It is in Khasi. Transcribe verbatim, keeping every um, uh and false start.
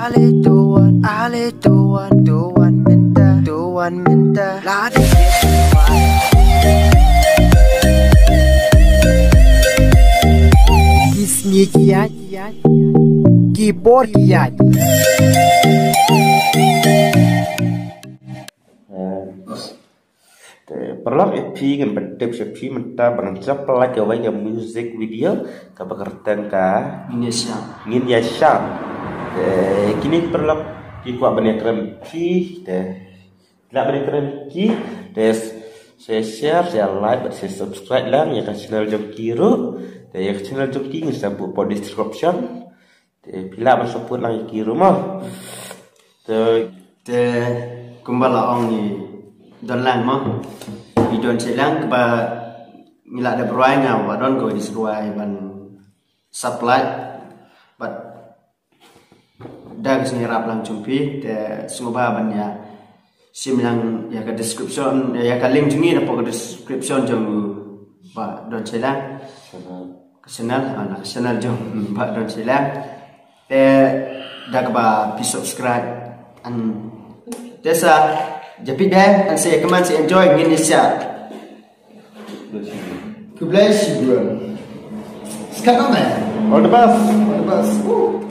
Ale tuan, ale tuan, tuan mynta, tuan mynta. Lada ki sngi ki ïaid, ki bor ki ïaid. Te paralok, ïa phi ngan pyntip sha phi mynta ba ngan sa pynlait kawei ka music video kaba kyrteng ka Ngin Ïa Shang. Ngin Ïa Shang. Te kine paralok ki kwah ban ïakren ki, te lah ban ïakren ki, te share, share, like bad share, subscribe lang ïa ka channel jong ki ruh. Te ïa ka channel jong ki ngan sa buh hapoh description. Te phi lah ban support lang ïa ki ruh mo. Te te kumba la ong i Don lang mo. I Don Seilang kaba ngi la dep rwai, nga wa don ko i rwai ban supply. Bad da ka sngi rap lang jong phi, te sngewbha ban ïa shim lang ïa ka description, ïa ka link jong ngi napoh ka description jong u Bah Don Seilang. Ka channel, ah, na ka channel jong Bah Don Seilang. Te da kaba phi subscribe. An te sa japit deh, an sa ïa kmen sa enjoy. Ngin ïa shah. Khublei shibun. Skat on, man. All the best. All the best. Woo.